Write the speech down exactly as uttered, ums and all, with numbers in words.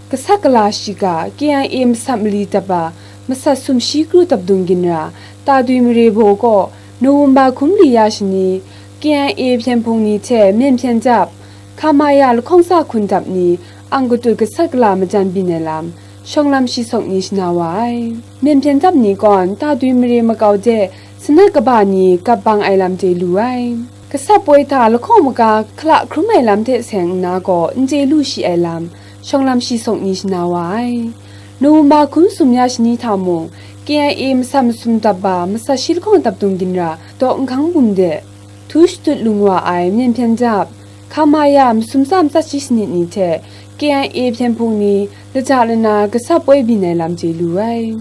Gasat gala shiga K I A masat mali dap a masat sumshi kru dap dung ginra, Tadwi mare baw kaw November hkum li ya shani, K I A hpyen hpung ni hte myen hpyen dap, hka ma ya lahkawng tsa hkun dap ni ang katut gasat gala majan byin ai lam, shawng lam shi sawk ni shana wa ai. Myen hpyen dap ni kawn Tadwi mare makau de sanat kaba ni gap bang ai lam chye lu ai. Gasat poi hta lahkawng maga hkala hkrum ai lam hte seng nna gaw n chye lu shi ai lam, shawng lam shi sawk ni shana wa ai. November hkum sum ya shani hta mung, K I A masat masum dap ba masat shi lahkawng dap dung ginra, daw nhkang bum de, htu shatut lung wa ai myen hpyen dap, hka ma ya masum tsa matsat shi sanit ni hte K I A hpyen hpung ni laja lana gasat poi byin ai lam chye lu ai.